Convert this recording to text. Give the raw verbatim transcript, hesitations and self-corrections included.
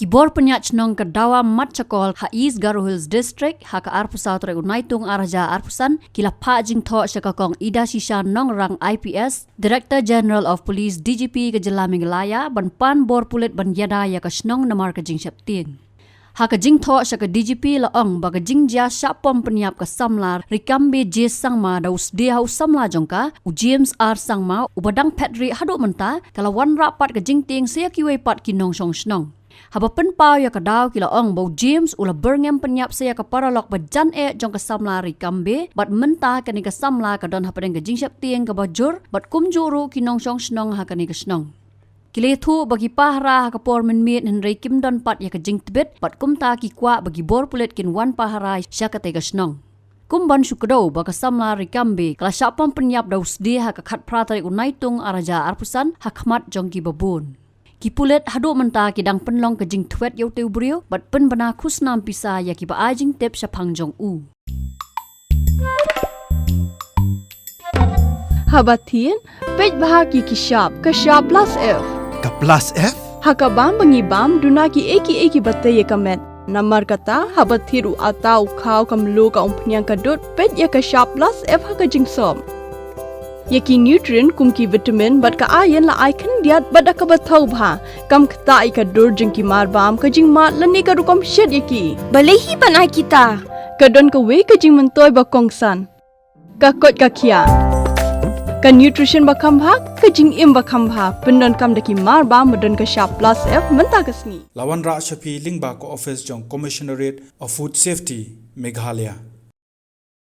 Ki bor pynïaid shnong ka Dawa Matchakol ha East Garo Hills District ha ka arphew saw tarik u Naitung ar hajar arphew san ki la phah jingthoh sha ka Kong Idashisha Nongrang I P S, Director General of Police, D G P ka jylla Meghalaya, ban pan bor pulit ban ïada ïa ka shnong namar ka jingsheptieng. Ha ka jingthoh sha ka D G P la ong ba ka jingjia shah pom pynïap ka samla Rikambe J Sangma da u sdie ha u samla jong ka, u James R Sangma, uba dang phet rieh haduh mynta, ka la wanrah pat ka jingtieng sa ïa kiwei pat ki nongshong shnong. Haba pynpaw ïa ka daw ki la ong ba u James u la byrngem pynïap sa ïa ka paralok ba jan eh jong ka samla Rikambe, bad mynta kane ka samla ka don hapdeng ka jingsheptieng kaba jur, bad kumjuh ruh ki nongshong shnong ha kane ka shnong. Ki la ïathuh ba ki pahara ha ka por mynmiet hynrei kim don pat ïa ka jingtbit, bad kumta ki kwah ba ki bor pulit kin wan pahara sha katei ka shnong. Kum ban shu kdew ba ka samla Rikambe ka la shah pom pynïap da u sdie ha ka khatphra tarik u Naitung ar hajar arphew san ha khmat jong kiba bun. Ki pulit haduh mynta ki dang pynlong ka jingthwet ïa utei u briew bad pynbna khusnam pisa ïa kiba ai jingtip shaphang jong u. Haba thied, peit bha ki ki shap, ka shap plus F. Ka plus F? Ha ka bam ba ngi bam, duna kiei kiei kiba tei ïa ka met. Namar kata, haba thied u atta, u khaw, ka mluh, ka umphniang, ka dud, peit ïa ka shap plus F ha ka jingsop. Ïa ki nutrient kum ki vitamin bad ka iron la ai khyndiat bad da kaba thaw bha. Kam ktah ïa ka dur jong ki mar bam, ka jingmad lane ka rukom shet ïa ki. Balei hi ban ai kita? Ka don kawei ka jingmyntoi ba kongsan. Ka koit ka khiah. Ka nutrition ba kham bha, ka jingim ba kham bha. Pyndonkam da ki mar bam ba don ka shap plus F mynta ka sngi. La wanrah sha phi lyngba ka office jong Commissionerate of Food Safety, Meghalaya.